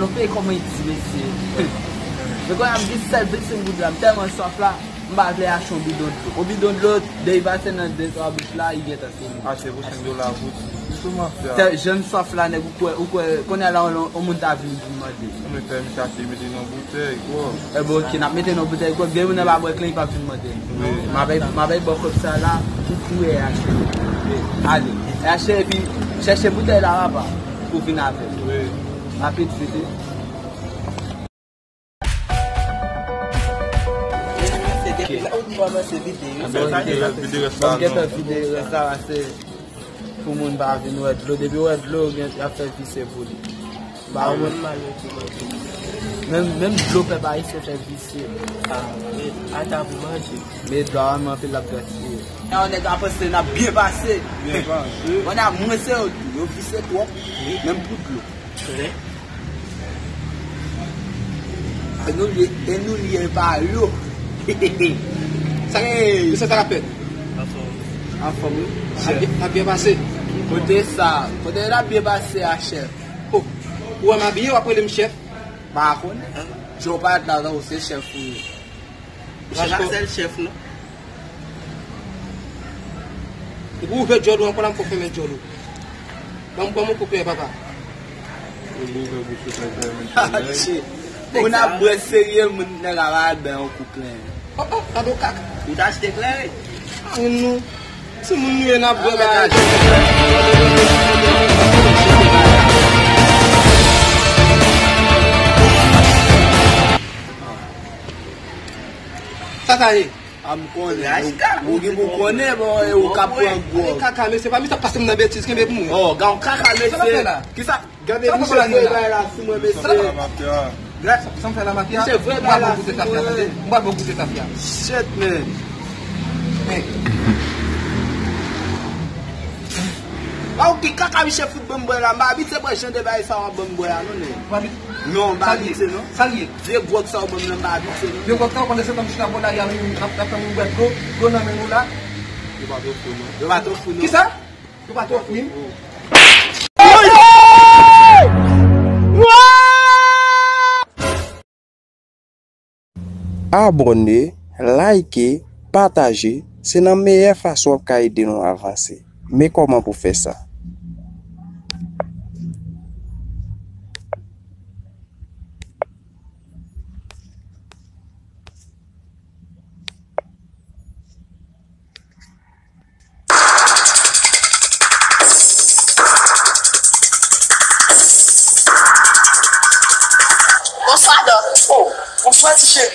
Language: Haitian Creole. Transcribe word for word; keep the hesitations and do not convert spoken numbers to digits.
Yon peyi kòman iti, mesye. Men kounye a m di sèl vennsenk goud la, m tèlman swaf la, m pa vle achte yon bidon dlo. Yon bidon dlo, depi pase nan de twa bouch la, li gentan fini. Achte pou senk dola pou ti. Kòman fè a? Tè, jan m swaf la, nèg, ou kwè, ou kwè, kounye a la, yon, yon moun ta vin pou m mande. Ou mèt fè misye achte mete nan boutèy, kwa. E bon, ok, n ap mete nan boutèy, kwa. Gen moun nan pa bwè klen, li p ap vin mande. Wi. M ap, m ap ba w kòb sa la, pou, pou e achte. Ale, e achte, epi chèche boutèy la, papa, pou vin avè l. Wi. Rapid, vite. Ok. Ou di kòmanse vide, wi. Bon, gentan vide rès la, pase pou moun pa vin wè dlo. Depi wè dlo, gen, y ap fè visye pou li. Ba ou menm. Menm, menm dlo pèp ayisyen fè visye. Ah, men, ata pou manje. Men dlo a menm anpil l ap gaspiye. Yon nèg ap panse n ap byen pase. Byen pase. Bon, a mwen se yo tou, yo visye twòp, menm pou dlo. Vre. E nou lye, e nou lye pa yo. Sa gen, se sa k ap fèt. Anfòm. Anfòm, wi. N ap byen, n ap byen pase. Kote sa, kote n ap byen pase a, chèf? Oh, ou wè m abiye, w ap rele m chèf? Pa konnen. Jan w parèt la, tankou se chèf ou ye. Ou se pa sèl chèf, non. Depi w ouvè djòl ou ankò la, m fò fèmen djòl ou. Ban m, ban m yon kout men, papa. Ou ouvè bouch ou, fè fèmen djòl. Moun ap bwè serye, moun nèg ap al bay yon kout men. Oh, oh, gade yon kaka. Ou t achte kleren? Ann nou. Timoun nou ye, n ap bwè bagay. Sa sa ye? A m konnen. Ou, ou gen pou konnen, bon, e ou k ap pran gwòg. Kaka, mesye, pa misye ap pase m nan betiz, kenbe pou mwen. Oh, gade yon kaka, mesye. Sa n ap fè la? Kisa? Gade misye voye bagay la sou mwen, mesye. Sa m fè la, mafya? Misye voye bagay la sou mwen. M pral ba w goute tafya, tande. M pral ba w goute tafya. Shit, man. Hey. Ba w ki kaka misye fout ban m bwè la, m pa abitye bwè jan de bagay sa w ap ban m bwè a, non, nèg. Non, m pa abitye, non. Sa l ye? Vye gwòg sa w ban m nan, m pa abitye, non. Vye gwòg sa w, pandan se tan m chita bò la, y a, n ap, n ap tann nou bwè dlo, dlo nan men nou la. Yo pa twò fou, non. Yo pa twò fou, non. Kisa? Yo pa twò fou, wi. Abòne, like, pataje, se nan meyè fason w ap ka ede nou avanse. Men kòman pou fè sa. Bonswa, Dòk. Oh, bonswa, ti cheri.